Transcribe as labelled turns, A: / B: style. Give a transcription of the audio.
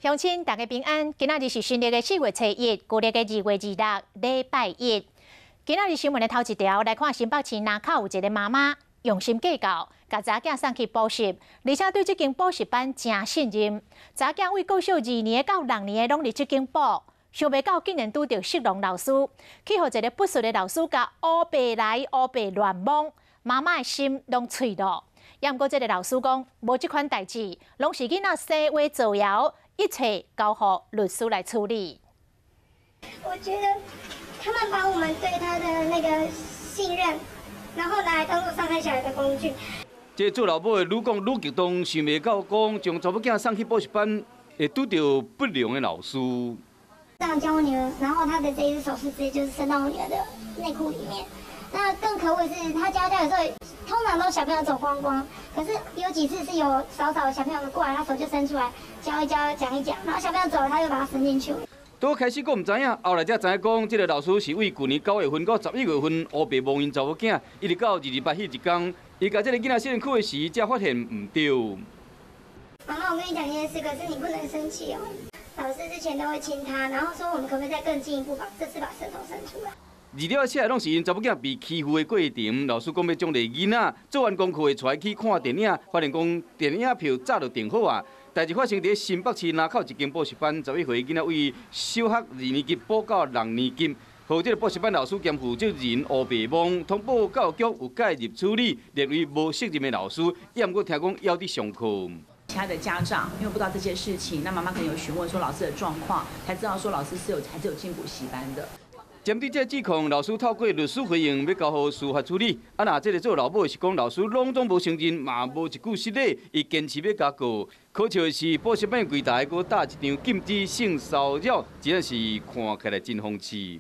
A: 鄉親大家平安，今仔日是新曆的4月初1，舊曆的2月26，禮拜一。今仔日新聞的頭一條來看，新北市林口有一个媽媽用心計較，共查囝送去補習，而且對這間補習班誠信任。查囝對國小二年到六年的攏佇這間補，想袂到竟然拄著色狼老師，去予一个不實的老師共烏白來烏白亂摸，媽媽的心攏碎了。也毋過這个老師講，無這款代誌，攏是囡仔說話造謠，一切交予律師來處理。
B: 我覺得他們把我們對他的那個信任，然後拿來當做傷害小孩的工具。
C: 這做老母的愈講愈激動，想袂到講將查某囝送去補習班，會拄著不良的老師。
B: 這樣教我女兒，然後他的這一隻手是直接就是伸到我女兒的內褲裡面。那更可惡的是，他教教的時候，通常都小朋友走光光，可是有幾次是有少少的小朋友過來，他手就伸出來教一教、講一講，然後小朋友走了，他又把它伸進去。
C: 拄開始閣毋知影，後來才知影講，這个老師是對舊年9月份到11月份烏白摸𪜶查某囝，一直到228彼一工，伊共這个囡仔伸進去時，才發現毋對。
B: 媽媽，我跟你講一件事，可是你不能生氣哦。老師之前都會親他，然後說我們可不可以再更進一步，把這次把舌頭伸出來。
C: 而了寫的攏是𪜶查某囝被欺負的過程。老師講欲獎勵囡仔，做完功課會帶去看電影，發現講電影票早就訂好啊。代誌發生佇新北市林口一間補習班，11歲囡仔對小學二年級補到六年級，予這个補習班老師兼負責人烏白摸，通報教育局有介入處理，列為無責任的老師，也毋過聽講猶佇上課。
D: 其他的家長因為不知道這些事情，那媽媽可能有詢問說老師的狀況，才知道說老師是有還是有進補習班的。
C: 針對這个指控，老師透過律師回應，欲交予司法處理。啊，若這个做老母的是講，老師攏總無承認，嘛無一句失禮，伊堅持欲共告。可笑的是，補習班櫃台閣貼一張禁止性騷擾，真正是看起來真諷刺。